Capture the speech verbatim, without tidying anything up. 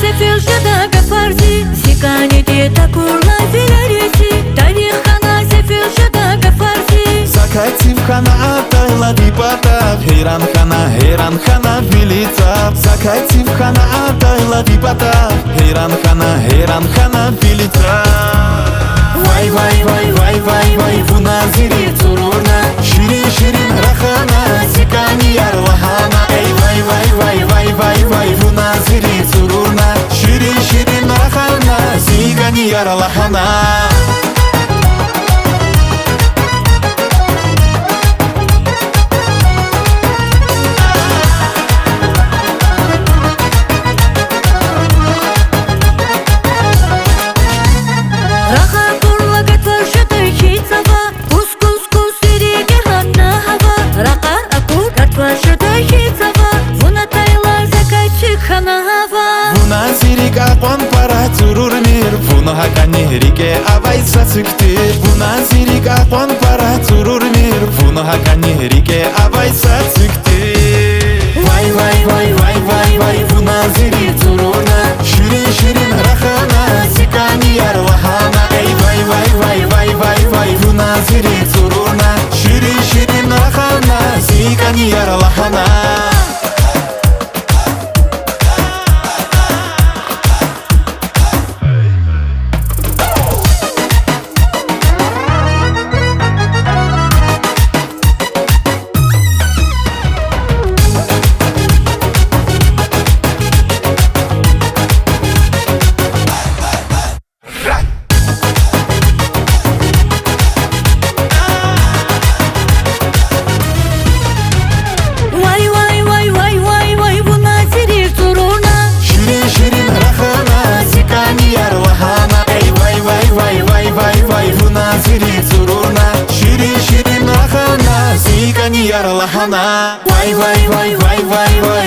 Сефил жеда гафар зи, зи кӀаниди такурла вилериз, тарих хьана сефил жеда гафар зи. Закай циф хьана атайла ви патав, гьейран хьана, гьейран хьана вил и цав. Закай циф хьана атайла ви патав, гьейран хьана, гьейран хьана вил и цав. Вай, вай, вай, вай, вай, вай, вуна зи рикӀ цӀурурна, ширин-ширин рахана, зи кӀанияр лагьана. Эй, вай, вай, вай, вай, вай, вай, вуна зи рикӀ цӀурурна, ширин-ширин рахана, зи кӀанияр лагьана. Рахаз акурла гатваз жеда хьиз цава, кус-кус-кус ирид гьатна гьава. Рахаз акур гатваз жеда хьиз цава, вун атайла закай цуьк хьана гьава. Вуна зи рикӀ акьван пара цӀурурмир, вун гьакӀани рикӀе авай са цуьк тир. Вуна зи рикӀ акьван пара цӀурурмир, вун гьакӀани рикӀе авай са цуьк тир. Вай, вай, вай, вай, вай, вай, вуна зи рикӀ цӀурурна, ширин-ширин рахана, зи кӀанияр лагьана. Эй, вай, вай, вай, вай, вай, вай, вуна зи рикӀ цӀурурна, ширин-ширин рахана, зи кӀанияр лагьана. Вай, вай, вай, вай, вай, вай, вуна зи рикӀ цӀурурна, ширин-ширин рахана, зи кӀанияр лагьана. Эй, вай, вай, вай, вай, вай, вай, вуна зи рикӀ цӀурурна, ширин-ширин рахана, зи кӀанияр лагьана. Вай, вай, вай, вай, вай, вай,